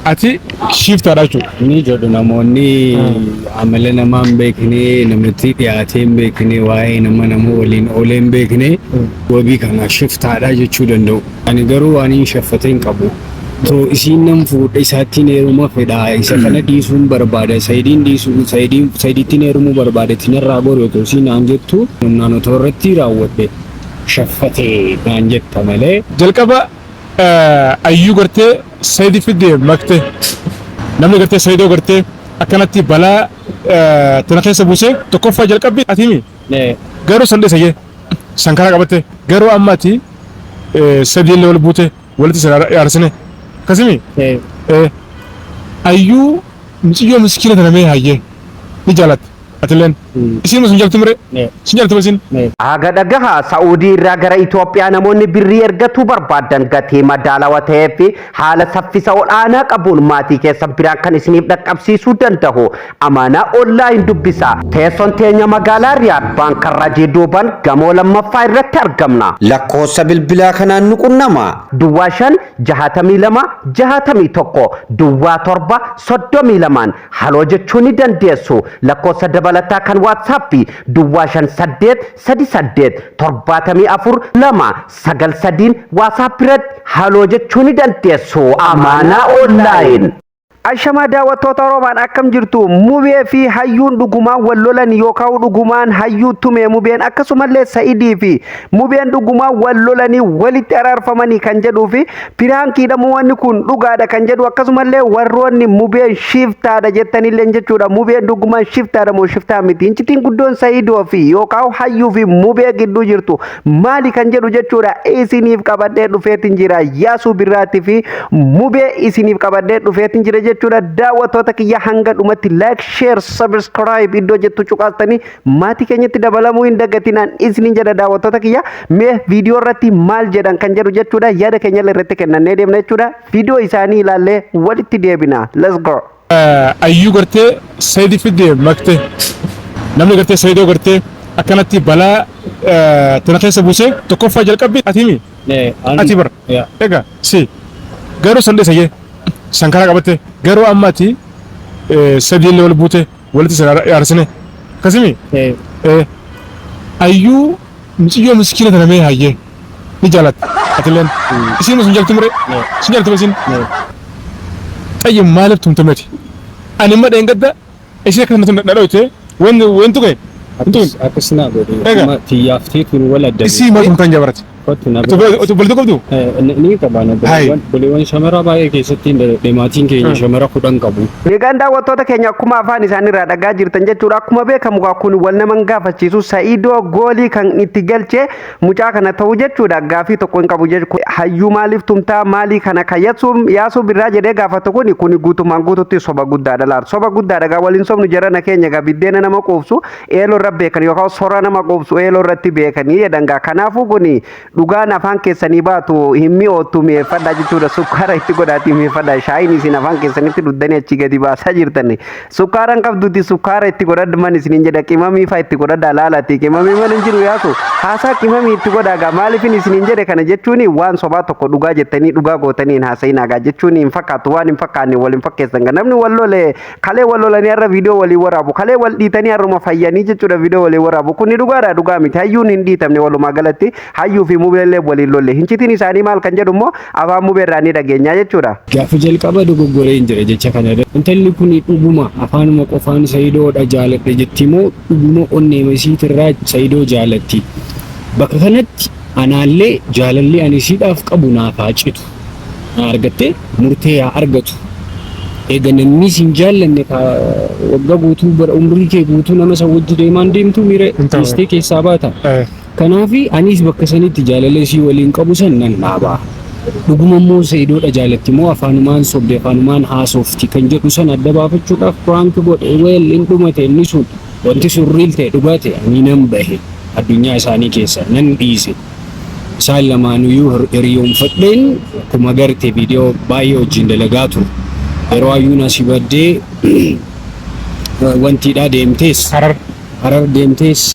Ati shiftaadha jechuudha. Ni jedhu namoonni amala namaa hin beekne, namatti dhiyaatee hin beekne, waa'ee nama nama waliin oolee hin beekne wabii kana shiftaadha jechuu danda'u. Ani garuu waan hin shaffate hin qabu. To isiin nan fuudha, isaattiin heeruma fedha, isa kana dhiisuun barbaada, Sayidiin dhiisuu, Sayidiin Sayidiittiin heerumuu barbaada, ittiin irraa goru otoo isiin naan jettu humnaan otoo irratti raawwadhe shaffate naan jetta malee. Jalqaba ayyuu gartee Sayidi fidde makte, namni gartee Sayidoo gartee akkanatti balaa tana keessa buuse tokkoffaa jalqabbi ati himi. Garuu san dhiise san karaa qabatte, garuu amma ati sadii illee wal buute walitti sin yaarsine akkasimi. Ayyuu muciyyoo miskiina tana mee hayyee ni jaalatte atilleen, isiin sun jaltu mire sin jaltu isin. Haga dhagaha, Sa'uudii irraa gara Itoophiyaa namoonni birrii ergatuu barbaadan gatii madaalawa ta'ee fi haala saffisa ol'aanaa qabuun maatii keessan biraan kan isiniif dhaqqabsiisuu danda'u Amaanaa Online dubbisa. Teessoon teenya magaalaa Riyaad, Baankarrajii duuban gamoo lammaffaa irratti argamna. Lakkoofsa bilbilaa kanaan nu qunnamaa. 05 62 61 07 32n haloo jechuu ni dandeessu. Lakkoofsa dabalataa kan WhatsApp 05 8 3 8 74 2 9 3n WhatsApp irratti haloo jechuu ni dandeessu. Amaanaa Online. Ashamaa daawwattoota Oroomaan, akkam jirtu? Mubee fi hayyuun dhugumaan wal lolan yookaan dhugumaan hayyuu tume mubeen, akkasumallee Sa'idii fi mubeen dhugumaan wal lolanii walitti araarfamanii kan jedhuu fi prankiidha moo wanni kun dhugaadha kan jedhu, akkasumallee warroonni mubeen shiftaadha jettanillee jechuudha. Mubeen dhugumaan shiftaadha moo shiftaa miti? Incitiin guddoon Sa'idoo fi yookaan hayyuu fi mubee gidduu jirtu maali kan jedhu jechuudha, isiniif qabadhee dhufeetin jira. Yaasuu Birraatti fi mubee isiniif qabadhee dhufeetin jira jechuudha. Daawwattoota kiyya, hanga dhumatti like, share, subscribe iddoo jettu cuqaastanii maatii keenyatti dabalamuu hin dagatinaan isiniin jedha. Daawwattoota kiyya, mee viidiyoo irratti maal jedhan kan jedhu jechuudha, yaada keenya irratti kennannee deemna jechuudha. Viidiyoo isaanii ilaallee walitti deebina. Let's go. Ayyuu gartee Sayidi fidde makte, namni gartee Sayidoo gartee akkanatti balaa tana keessa buuse tokkoffaa jalqabbi ati himi. Ati bar egaa si garuu san dhiise san karaa qabatte, garuu amma ati sadii illee wal buute walitti sin yaarsine akkasimi. Ayyuu muciyyoo miskiina tana mee hayyee ni jaalatte atilleen, isiin sun jaltu mire sin jaltu isin. Xayyi maaliif tumtameti? Ani imma dheengadda ishee akkasuma na dhoyte wanti wantu ka'e. Akkas naa godhe. Egaa. Tiyyaaf teetuun wal adda. Isii maal tumtan jabarati? Kottu na Otu baltu qabdu? Ni qaba. Hai. Obboleewwan shamaraa baay'ee keessatti hin daladhe. Maatiin keenya shamara 10 qabu. Egaan daawwattoota keenya, akkuma afaan isaaniirraa dhagaa jirtan jechuudha. Akkuma beekamu gaa kun wal naman gaafachiisu, Sa'idoo goolii kan itti galchee mucaa kana ta'u jechuudha. Gaafii tokko hin qabu jechuudha. Hayyuu maaliif tumtaa maalii kana kan Yaasuu Birraa jedhee gaafatu kuni guutumaan guututti soba guddaadha laata. Soba guddaadha gaa, waliin sobnu jarana keenya gaa. Biddeena nama quubsu eeloo irra beekan yookaan sora nama quubsu eeloo irratti beekanii jedhan gaa. Kanaafuu kuni dhugaan afaan keessanii baatu hin mi'oottu, mi'eeffadhaa jechuudha. Sukkaara itti godhaatii mi'eeffadhaa. Shaayiin isin afaan keessanitti dhuddanii achii gadi baasaa jirtan sukkaara hin qabduti, sukkaara itti godhadhuman isiniin jedha. Qimamii faa itti godhadhaa laalaati. Qimamii mana hin jiru, yaasu haasaa qimamii itti godhaa gaa. Maaliifin isiniin jedhe kana jechuun, waan sobaa tokko dhugaa jettanii dhugaa gootanii hin haasa'inaa gaa jechuun hin fakkaatu. Waan hin fakkaanne wal hin fakkeessan gaa. Namni wal lole kalee wal lolanii har'a viidiyoo waliin waraabu, kalee wal dhiitanii har'uma fayyanii jechuudha viidiyoo waliin waraabu. Kuni dhugaadha, dhugaa miti. Hayyuun hin dhiitamne. Walumaa galatti hayyuu fi mubeellee waliin lolle. Hincitiin isaanii maal kan jedhu immoo afaan mubeerraa ni dhageenya jechuudha. Gaafa jalqaba dogoggoree hin jira jecha kana irra. Intalli kun dhuguma afaanuma qofaan Sayidoodha jaaladhe jetti moo dhuguma onneema isiitirraa Sayidoo jaalatti? Bakka kanatti anaallee jaalalli ani isiidhaaf qabu naaf haa citu. Na argattee murtee haa argatu. Eega namni sin jaallanne waggaa guutuu, bara umrii kee guutuu nama san wajji deemaan deemtu miira Hin ta'u. dhiistee keessaa baata. Kanaafi anis bakka sanitti jaalala isii waliin qabu san nan dhaaba. Dhuguma immoo Sa'idoodha jaalatti moo afaanumaan sobde, afaanumaan haasofti kan jedhu san adda baafachuudhaaf prank godhe. Well, hin dhumate inni sun. Wanti sun real ta'e, dhugaa ta'e, ani nan bahe, addunyaa isaanii keessa nan dhiise. Isaan lamaanuyyuu hiriyoomfadheen akkuma garte viidiyoo baay'ee wajjin dalagaa ture. Yeroo hayyuun asii baddee wantiidhaa deemtees Harar. Harar deemtees.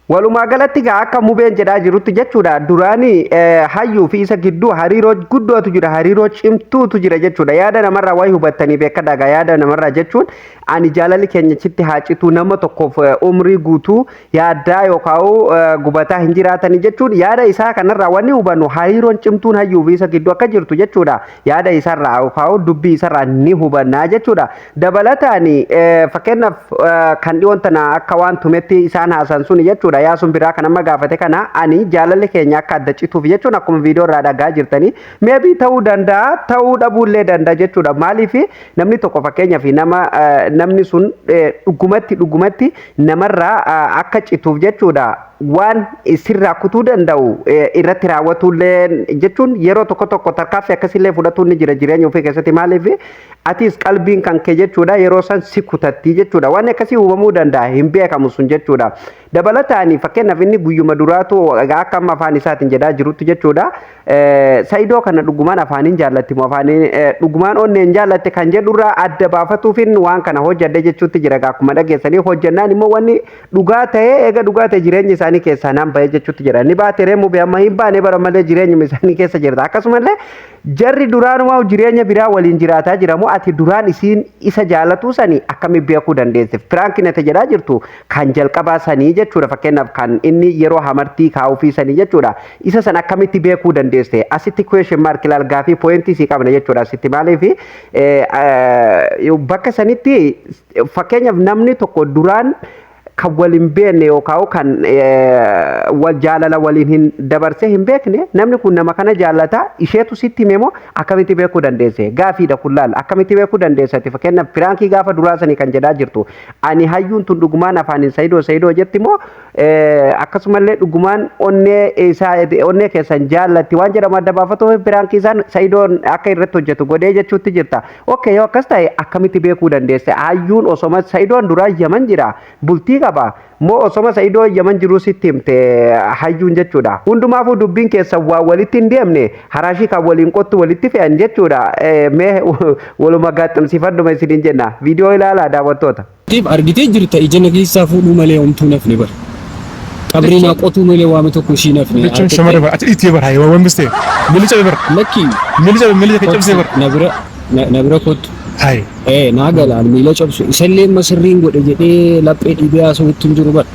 Walumaa galatti gaa akka Mubeen jedhaa jirutti jechuudha, duraanii Hayyuu fi isa gidduu hariiroo guddootu jira, hariiroo cimtuutu jira jechuudha. Yaada namarraa wayi hubattanii beekadhaa gaa. Yaada namarraa jechuun ani jaalalli keenya chitti haa citu, nama tokkoof umrii guutuu yaaddaa yookaan gubataa hin jiraatanii jechuun, yaada isaa kanarraa wanni hubannu hariiroon cimtuun Hayyuu fi isa gidduu akka jirtu jechuudha. Yaada isarraa yookaan dubbii isarraa ni hubannaa jechuudha. Dabalataan fakkeenyaaf kan dhiyoon tana akka waan tumetti isaan haasan suni jechuudha. Yaasuun biraa kan amma gaafate kana, ani jaalalli keenya akka adda cituuf jechuun, akkuma viidiyoo irraa dhagaa jirtanii, maybe ta'uu danda'a, ta'uu dhabuullee danda'a jechuudha. Maaliif namni tokko fakkeenyaaf nama namni sun dhugumatti dhugumatti namarraa akka cituuf jechuudha, waan sirraa kutuu danda'u irratti raawwatullee jechuun, yeroo tokko tokko tarkaanfii akkasillee fudhatuun ni jira jireenya ofii keessatti. Maaliif atis qalbiin kan kee jechuudha yeroo san si kutatti jechuudha. Waan akkasii uumamuu danda'a, hin beekamu sun jechuudha. Dabalataan fakkeenyaaf inni guyyuma duraatu akka amma afaan isaatiin jedhaa jirutti jechuudha, Saayidoo kana dhugumaan afaaniin jaallatti moo afaaniin dhugumaan onneen jaallatte kan jedhurraa adda baafatuufin waan kana hojjedhe jechuutti jira. Akkuma dhageessanii hojjennaan immoo wanni dhugaa ta'ee, eega dhugaa ta'e jireenya isaanii keessaa naan bahee jechuutti jira. Ni baate reemuu bee amma hin baane bara malee jireenyuma isaanii keessa jirta. Akkasumallee jarri duraanumaa jireenya biraa waliin jiraataa jira moo ati duraan isiin isa jaalatuu sanii akkami beekuu dandeesse? Prankiin ati jedhaa jirtu kan jalqabaa sanii jechuudha. Fakkeenyaaf kan inni yeroo hamartii kaa'uufii sanii jechuudha. Isa san akkamitti beekuu dandeesse? Asitti question mark ilaal, gaafii pointii sii qabna jechuudha asitti. Maaliif bakka sanitti fakkeenyaaf namni tokko duraan kan wal hin beekne yookaan kan wal jaalala waliin hin dabarsee hin beekne, namni kun nama kana jaallata isheetu sitti hime moo akkamitti beekuu dandeesse? Gaafiidha kun laal, akkamitti beekuu dandeesse? Ati fakkeenyaaf prankii gaafa duraa sanii kan jedhaa jirtu, ani Hayyuun tun dhugumaan afaaniin Sayidoo Sayidoo jetti moo akkasumallee dhugumaan onnee isaa onnee keessan jaallatti waan jedhamu adda baafatu prankii isaan Sayidoon akka irratti hojjetu godhee jechuutti jirta. Okay, yoo akkas ta'e akkamitti beekuu dandeesse? Hayyuun osoma Sayidoon duraa Yaman jira, bultii qaba moo osoma Sayidoo Yaman jiruu sitti himte Hayyuun jechuudha? Hundumaafuu dubbiin keessan waa walitti hin deemne, haraashii kan waliin qottu walitti fe'an jechuudha. Mee waluma gaaxxamsiifadhuma isiniin jenna. Viidiyoo ilaalaa, daawwattoota. Argitee jirta, ija na keessaa fuudhuu malee homtuu nafne bara. Qabrii naa qotuu malee waama tokko ishii nafne. Jechuun shamarra bara ati dhiittee bara waan waan bistee miilli cabe bara. Lakki. Miilli cabe, miilli cabsee bara. Na bira kottu. Hayi. Ee, naa galaan miila cabsu isallee amma sirriin godhe jedhee laphee dhiibee haasawutti hin jiru bara.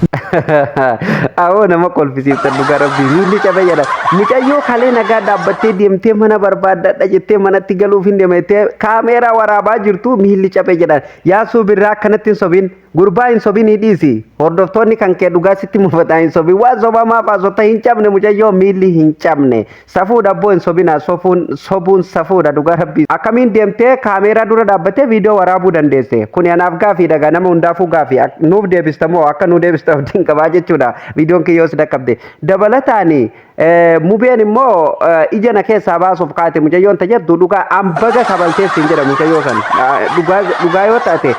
Awoo, nama kolfisiiftan dhugaa rabbii. Miilli cabe jedha. Mucayyoo kalee nagaa dhaabbattee deemtee mana barbaaddadha jettee manatti galuuf hin deemtee kaameeraa waraabaa jirtu miilli cabe jedha. Yaasuu Birraa, akkanatti hin sobin. Gurbaa, hin sobin, dhiisi. Hordoftoonni kan kee dhugaa sitti mufataa, hin sobin. Waan sobaa maaf haasofta? Hin cabne, mucayyoo miilli hin cabne. Safuudha abboo, hin sobina, sofuun sobuun safuudha dhugaa rabbii. Akkamiin deemtee kaameeraa dura dhaabbattee viidiyoo waraabuu dandeesse? Kuni anaaf gaafiidha gaa, nama hundaafuu gaafii. Nuuf deebistamoo akka nu deebista abdiin qabaa jechuudha. Viidiyoon kiyyoo si dhaqqabde. Dabalataani Mubeen immoo ija na keessaa baasuuf kaate mucayyoon tajettu dhugaa an baga kabaltees hin jedha mucayyoo san. Dhugaa dhugaa yoo taate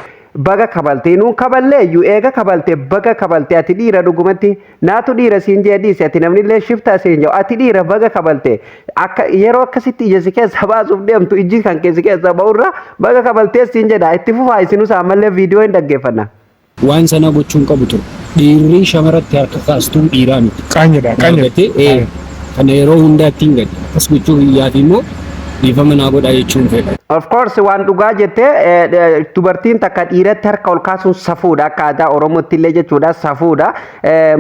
baga kabaltee, nuun kaballee iyyuu eega kabalte baga kabalte. Ati dhiira dhugumatti, naatu dhiira siin jee dhiise, ati namni illee shiftaa siin jedhu, ati dhiira, baga kabalte. Akka yeroo akkasitti ija si keessa baasuuf deemtu ijji kan keessi keessa ba'urra baga kabaltee siin jedha. Itti fufaa isinus, ammallee viidiyoo hin dhaggeeffanna. Waan sana gochuun qabu ture. Dhiirri shamaratti harka kaastuu dhiiraa miti. Qaanyidha, qaanyidha. Argatee kana yeroo hundaatti hin gadi. Akkas gochuu biyyaaf immoo dhiifama naa godhaa jechuun fedha. Of course, waan dhugaa jettee, dubartiin takka dhiiratti harka ol kaasuun safuudha, akka aadaa Oromootti illee jechuudha, safuudha.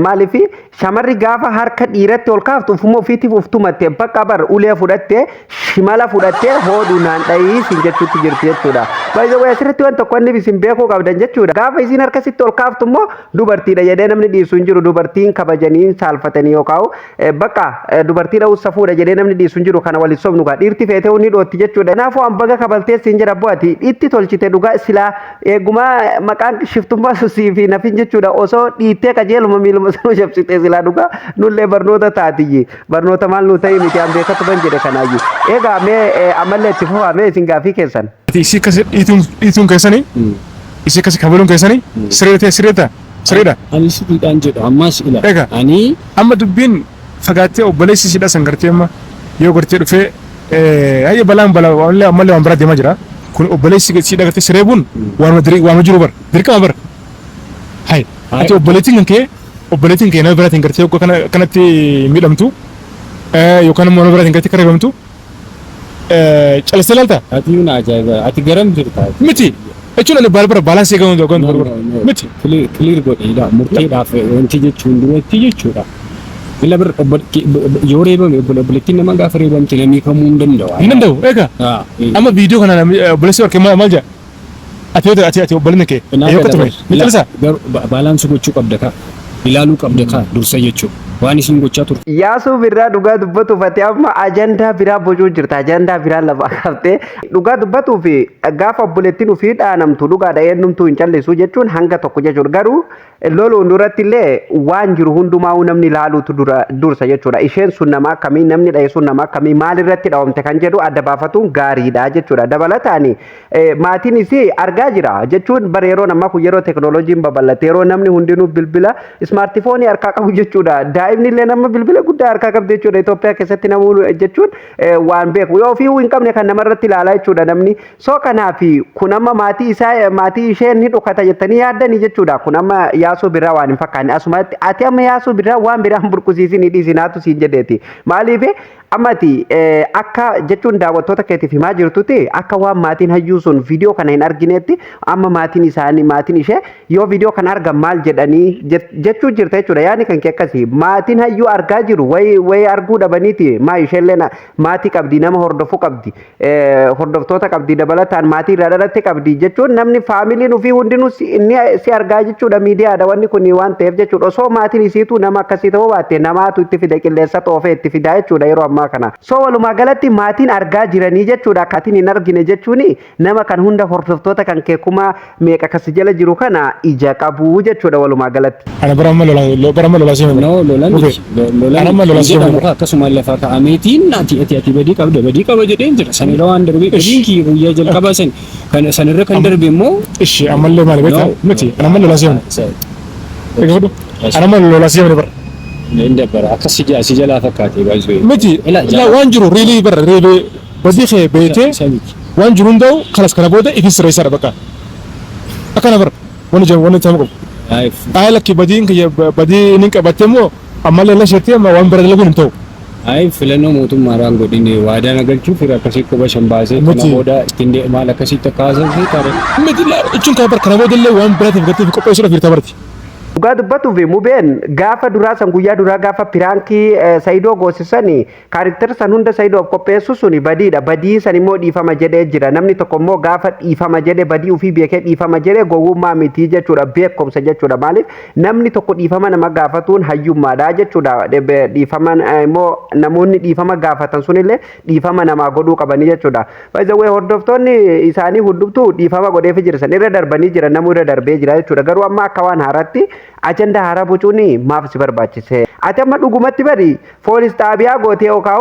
Maaliif shamarri gaafa harka dhiiratti ol kaaftu ufuma ofiitiif uf tumatte, bakka bar ulee fudhatte, shimala fudhattee hoodhu naan dhayii siin jechuutti jirti jechuudha. By the way, asirratti waan tokko inni isin beekuu qabdan jechuudha. Gaafa isiin harka sitti ol kaaftu immoo dubartiidha jedhee namni dhiisu hin jiru. Dubartiin kabajanii saalfatanii yookaan bakka dubartii dha'uu safuudha jedhee namni dhiisu hin jiru. Kana waliin sobnu gaa, dhiirti feetee ni dhootti jechuudha. Kanaafuu an baga kabaltee siin jedha bu'ati itti tolchite dhugaa. Silaa eegumaa maqaan shiftummaa susii fi nafin jechuudha, osoo dhiittee qajeeluma miiluma sanuu cabsitee silaa dhugaa nullee barnoota taatiyyi. Barnoota maal nu ta'e miti, an beekatu ban jedhe kanaayyuu. Egaa mee ammallee itti fufaa, mee isin gaafii keessan. Isii akkasi dhiituun keessanii, isii akkasi kabaluun keessanii siree ta'e, siree ta'a, sireedha. Ani sirriidhaan jedhu ammas ila. Egaa. Ani Amma dubbiin fagaattee obboleessi isiidha san gartee amma yoo gartee dhufee hayya balaan balaa ammallee ammallee waan biraa deemaa jira. Kun obboleessi isiidha gartee siree buun waanuma jiru bar, dirqama bar. Hay, ati obboleettiin kan kee Obboleettiin kee nama biraatiin gartee yookaan kanatti miidhamtu yookaan immoo nama biraatiin gartee kareebamtu calistee ilaalta? Ati yuun ajaa'iba. Ati garam jirta? Miti. Jechuun ani baala bara balance eegamu tokko miti. Clear godheedha. Murteedhaaf wanti jechuun duratti jechuudha. Ila bir yoo reebame, obboleettiin nama gaafa reebamte namni kamuu hin danda'u. Hin danda'u egaa. Amma viidiyoo kana obboleessi barkee maal jedha? Ati yoo ati obboleettiin kee yoo akkatuma ni calisaa? Garuu balance gochuu qabda kaa. Ilaaluu qabda kaa dursa jechuudha. Waan isin gochaa turte. Yaasuu Birraa, dhugaa dubbatuuf ati amma ajandaa biraa bocuu jirta. Ajandaa biraa lafa kaftee dhugaa dubbatuuf gaafa obboleettiin ofii dhaanamtu dhugaadha, eenyumtuu hin callisu jechuun hanga tokko jechuudha. Garuu loluun duratti illee waan jiru hundumaa namni ilaaluutu dura dursa jechuudha. Isheen sun nama akkamii, namni dhaye sun nama akkamii, maalirratti dhawamte kan jedhu adda baafatuun gaariidha jechuudha. Dabalataan maatiinis argaa jira jechuun bara yeroo ammaa kun yeroo teekinooloojiin babal'ate, yeroo namni hundinuu bilbila smartphone harkaa qabu jechuudha. Daa'imni illee nama bilbila guddaa harkaa qabdi jechuudha. Itoophiyaa keessatti namuu jechuun waan beeku yoo ofii hin qabne kan namarratti ilaalaa jechuudha namni. So kanaaf kun amma maatii isaa, maatii ishee ni dhokata jettanii yaaddanii jechuudha. Kun amma Yaasuu Birraa waan hin fakkaanne. Asumatti ati amma Yaasuu Birraa waan biraa hin burkusiisin, dhiisinaatu siin jedheeti. Maaliif amma ati akka jechuun daawwattoota keetiif himaa jirtutti akka waan maatiin hayyuu sun viidiyoo kana hin arginetti, amma maatiin isaanii, maatiin ishee yoo viidiyoo kana argan maal jedhanii jechuu jirta jechuudha. Yaadni kan kee akkasii. Maatiin hayyuu argaa jiru wayi wayi arguu dhabaniiti. Maa isheellee maatii qabdi, nama hordofuu qabdi, hordoftoota qabdi, dabalataan maatii irraa dhalatte qabdi jechuun namni faamiliin ofii hundinuu inni si argaa jechuudha. Miidiyaadha wanni kun waan ta'eef jechuudha. Osoo maatiin isiituu nama akkasii ta'uu baatte namaatu itti fide, qilleensa xoofee itti fidaa jechuudha yeroo ammaa kana. So walumaa galatti maatiin argaa jiranii jechuudha. Akkaatiin hin argine jechuun nama kan hunda hordoftoota kan kee kuma meeqa kasi jala jiru kana ija qabu jechuudha walumaa galatti. Ana bara amma lolaa, bara amma lolaa seema. No, lolan Okay. lolan Ana amma lola seema. jedhamu akkasuma lafa kaa'ameetiin ati badii qabda, badii qaba jedheen jira. Sanirra waan darbe, badiin kiyya guyyaa jalqabaa san kan sanirra kan darbe immoo Ishi ammallee maali beektaa? No. Miti, ana amma lolaa seema. Egaa fudhu. Ana amma lolaa seema bara. Hin dabbara akkas si jalaa fakkaate baay'ee. Miti, Ila la waan jiru really bara really badii kee beetee Samiti. waan jiru hunda'u kalas kana booda ifin sirreessaadha bakka. Akkana bara wani jiru wani ta'uu qabu. Ayif. Ay lakki, badiin kiyya badii inni qabatte immoo ammallee lasheetti amma waan bira dalaguun hin ta'u. Ayi, filannoo mootummaadhaan godhine waadaa na galchuuf hira akkasii quba shan baasee kana Miti. booda ittiin maal akkasitti akka haasofne taate. Miti, la jechuun kana bara kana booda illee waan biraatiif gartee qopheessuudhaaf jirta barti. Dhugaa dubbatuuf Mubeen gaafa duraa san, guyyaa duraa gaafa prank Sayidoo goosisanii character san hunda Sayidoof qopheessu suni badiidha. Badii san immoo dhiifama jedhee jira. Namni tokko immoo gaafa dhiifama jedhe, badii ofii beekee dhiifama jedhe, gowwummaa miti jechuudha. Beekumsa jechuudha. Maaliif namni tokko dhiifama nama gaafatuun hayyummaadha jechuudha. Dhiifama immoo namoonni dhiifama gaafatan sunillee dhiifama namaa godhuu qabanii jechuudha. By the way, hordoftoonni isaanii hundumtuu dhiifama godheefi jira. San irra darbanii jira. Namuu irra darbee jira jechuudha. Garuu amma akka waan haaraatti ajandaa haaraa bocuun maaf si barbaachise? Ati amma dhugumatti bari poolis xaabiyaa gootee yookaan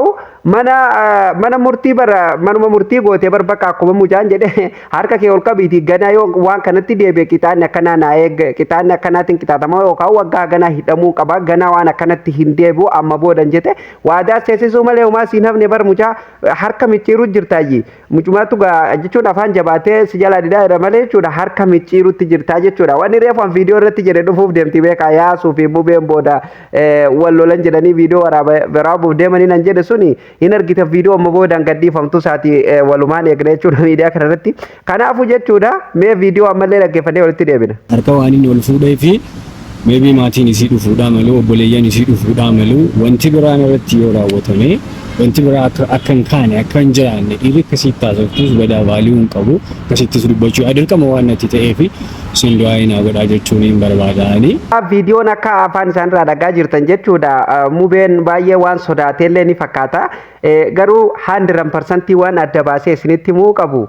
mana murtii bara manuma murtii gootee bar bakka akkuma mucaan jedhe harka kee ol qabiiti ganaa yoo waan kanatti deebi'e qixaanni akkanaa naa eegga, qixaanni akkanaatiin qixaatama yookaan waggaa ganaa hidhamuu qaba, ganaa waan akkanatti hin deebi'u amma boodan jette waadaa seensisuu malee homaa siin hafne. Bar mucaa harka micciiruu jirtaayyi, mucumaatu gaa jechuun afaan jabaatee si jalaa didaa jira malee jechuudha, harka micciirutti jirtaa jechuudha. Wanni reefu an viidiyoo irratti jedhe dhufuuf deemti beekaa. Yaasuu fi Mubeen booda wal lolan jedhanii viidiyoo waraabuuf deemanii nan jedhe suni hin argita. Viidiyoo amma boodaan gadhiifamtu isaati walumaan eegna jechuudha miidiyaa kana irratti. Kanaafuu jechuudha, mee viidiyoo ammallee dhaggeeffannee walitti deebina. Harka waan inni ol fuudhee fi maybe maatiin isii dhufuudhaa malu, obboleeyyan isii dhufuudhaa malu, wanti biraan irratti yoo raawwatame wanti biraa akka hin kaane, akka hin jiraanne, dhiirri akkasitti haasoftus badaa value hin qabu, akkasittis dubbachuu dirqama waan natti ta'eef isin du'aa naa godhaa jechuun hin barbaadaani. Viidiyoon akka afaan isaanirraa dhagaa jirtan jechuudha. Mubeen baay'ee waan sodaateellee ni fakkaata. Garuu 100% waan adda baasee isinitti himuu qabu,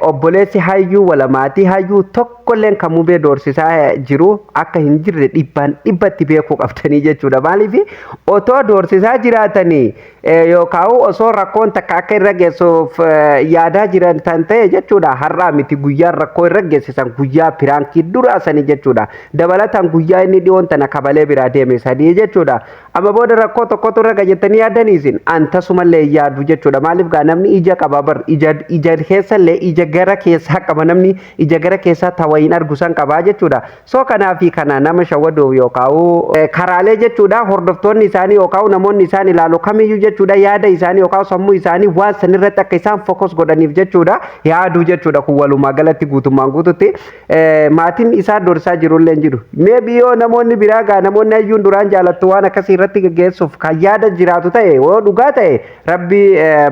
obboleessi hayyuu wala maatii hayyuu tokkolleen kan Mubee doorsisaa jiru akka hin jirre dhibbaan dhibbatti beekuu qabdanii jechuudha. Maaliif otoo doorsisaa jiraatanii yookaan osoo rakkoon takka akka irra geessuuf yaadaa jiran tan ta'e jechuudha. Har'aa miti, guyyaan rakkoo irra geessisan guyyaa prank duraa sanii jechuudha. Dabalataan guyyaa inni dhiyoon tana kabalee biraa deeme sadii jechuudha. Amma booda rakkoo tokkotu irra gajettanii yaadanii isin an tasumallee hin yaadu jechuudha. Maaliif gaa namni ija qaba bar, ija keessa galle ija gara keessaa qaba. Namni ija gara keessaa tawayin argu san qabaa jechuudha. So kanaafi kana nama shawwaduuf yookaan karaalee jechuudha, hordoftoonni isaanii yookaan namoonni isaan ilaalu kamiyyuu jechuudha, yaada isaanii yookaan sammuu isaanii waan sanirratti akka isaan focus godhaniif jechuudha yaaduu jechuudha. Kun walumaa galatti guutummaan guututti maatiin isaa dorsaa jirullee hin jiru. Maybe yoo namoonni biraa gaa namoonni hayyuun duraan jaalattu waan akkasii irratti geggeessuuf kan yaada jiraatu ta'e, yoo dhugaa ta'e, Rabbi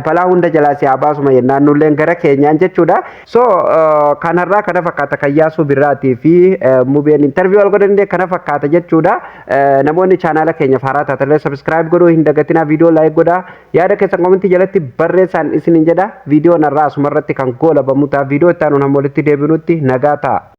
balaa hunda jalaa si haa baasuma jennaan nulleen gara keenyaan jechuudha. So kanarraa kana fakkaata kan Yaasuu Birraatii fi Mubeen interview wal godhanillee kana fakkaata jechuudha. Namoonni chaanaala keenya haaraa taatallee subscribe godhuu hin dagatinaa, viidiyoo like godhaa, yaada keessan commentii jalatti barreessaan isiniin jedha. Viidiyoon har'aa asumarratti kan goolabamu ta'a. Viidiyoo itti aanuun hamma walitti deebinutti nagaa ta'a.